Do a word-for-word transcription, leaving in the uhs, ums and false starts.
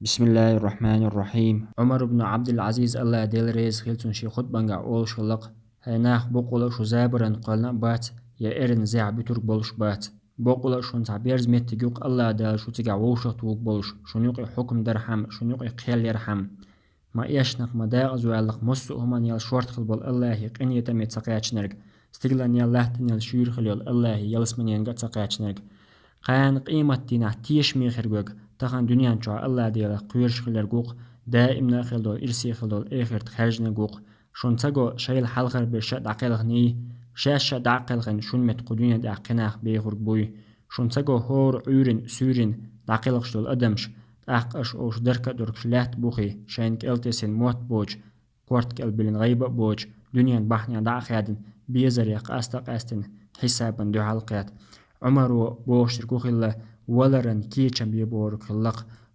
بسم الله الرحمن الرحيم. Ӏумар ибн Ӏабдул-Ӏазиз, Аллах Дела реза хилла цунна, ший хутбангахь олуш хилла-кх: «ХӀай нах, бакъволуш шу забаран кхоьллина а бац, я эрна зехьа буьтург болуш бац. Бакъволуш шуна цхьа берза меттиг ю-кх Аллах Дала шу цигахь вовшахтухург болуш, шуна юкъе хьукам дархьама, шуна юкъе кхел ярхьама. Ма эшнах, ма декъаза ваьллах, массо а хӀуманна ял шорта хилла болу Аллахе къинхетаме ца кхаьчнарг, стигалан ял, латтан ял шуьйра хилла йолу Аллахе ялсаманенга а ца кхаьчнарг. Кхана къематдийнахь тешаме хир верг тахана дуьнен чохь Аллах Делах кхоьруш хилла верг ву-кх, даимна а хилла долу, ирсе хилла долу эхарт хаьржинарг ву-кх. Шуна ца го, шайла хьалхара берш а дӀакхелхиний, шаьш а дӀа а кхелхина, шуна метта кху дуьнен тӀехь кхин нах бехург буй? Шуна ца го, хӀора Ӏуьйрина, суьйрина дӀакхелхаш долу адамаш, тӀаккха аша олуш дарка а дургуш лаьтта бухий, шайна кӀел тесина мотт боцуш, корта кӀел биллина гӀайба а боцуш, дуьненан бахьанехь дӀа а хаьдина, безарех къаста а къаьстина, хьисабан дуьхьал кхетта?» Ӏумаро бохуш дерг хӀун хилла? Валаран кечам бе бохург хилла-кх.